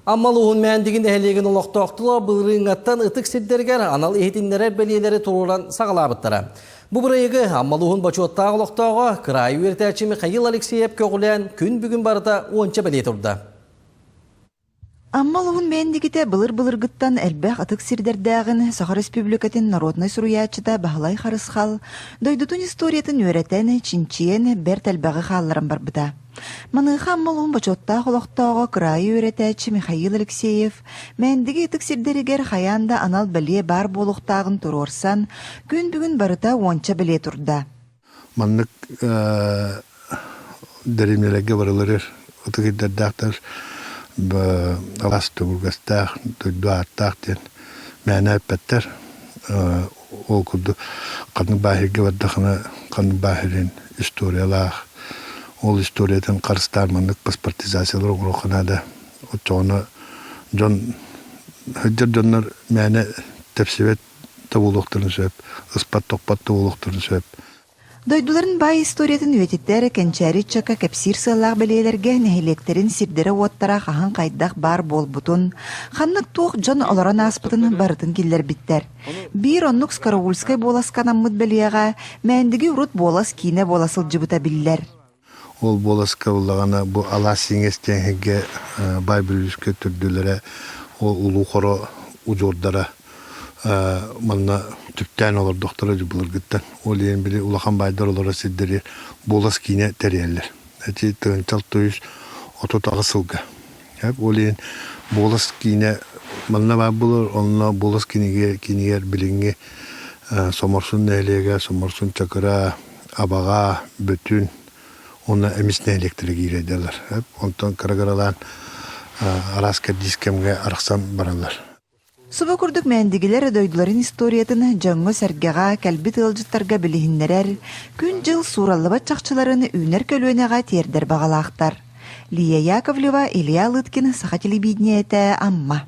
Амма улууһун Мээндиги нэһилиэгин олохтоохторо былырыыҥҥаттан ытык сирдэригэр анал иһитиннэрэр бэлиэлэри туруоран саҕалаабыттара. Бу бырайыагы Амма улууһун бочуоттаах олохтооҕо, кыраайы үөрэтээччи Михаил Алексеев көҕүлээн күн бүгүн барыта уонча бэлиэ турда. Амма улууһун Мээндигитэ былыр-былыргыттан элбэх ытык сирдэрдээҕин Саха Республикатын народнай суруйааччыта Баһылай Харысхал дойдутун историятын үөрэтэн, чинчийэн бэрт элбэҕи хаалларан барбыта. Маныаха Амма улууһун бочуоттаах олохтооҕо кыраайы үөрэтээччи Михаил Алексеев Мээндиги ытык сирдэригэр хайаан да анал бэлиэ баар буолуохтааҕын туруорсан, күн бүгүн барыта уонча бэлиэ турда. Маннык дэриэбинэлэргэ барыларыгар ытык ирдэрдээхтэр алаас төбүргэстээх, дойду ааттаах диэн мээнэ эппэттэр. Ол курдук ханнык бааһырга бардахына ханнык бааһырын историялаах, ол историятын харыстаан маннык паспортизациялар оҥоруохха наада. Оччоҕуна дьон сылдьар дьоннор мээнэ тэпсибэт да буолуохтарын сөп, ыспат-тохпот да буолуохтарын сөп. Дойдуларын баай историятын үйэтитэр кэнчээри ыччакка кэпсиир сыаллаах бэлиэлэргэ нэһилиэктэрин сирдэрэ-уоттара хаһан хайдах баар буолбутун, ханнык туох дьон олорон ааспытын барытын киллэрбиттэр. Биир оннук Скоровульскай буоласка анаммыт бэлиэҕэ Мээндиги урут буолас киинэ буола сылдьыбыта биллэр. Ол буоласка буоллаҕына бу алаас сиҥэс диэн баай Бүлүүскэ төрдүлэрэ ол улуу хоро удьуордара манна түптээн олордохторо дьэ былыргыттан. Ол иһин били улахан баайдар олорор сирдэри буолас киинэ тэрийэллэр. Эти тыһыынча 638 сылга. Ол иһин буолас киинэ манна баар буолар, онно буолас кинигэ кинигэр билиҥҥи Соморсун нэһилиэгэ, Соморсун Чакыра, Абаҕа, Бөтүн уонна Эмис нэһилиэктэрэ киирэллэр. Онтон кыра-кыралаан араас кэрдиис кэмҥэ арахсан бараллар. Субу курдук Мээндигилэр дойдуларын историятын дьоҥҥо-сэргэҕэ, кэлбит ыалдьыттарга билиһиннэрэр, күн-дьыл суураллыбат чахчыларын үүнэр көлүөнэҕэ тиэрдэр баҕалаахтар. Лия Яковлева, Илья Лыткин, Саха телевидениетэ, Амма.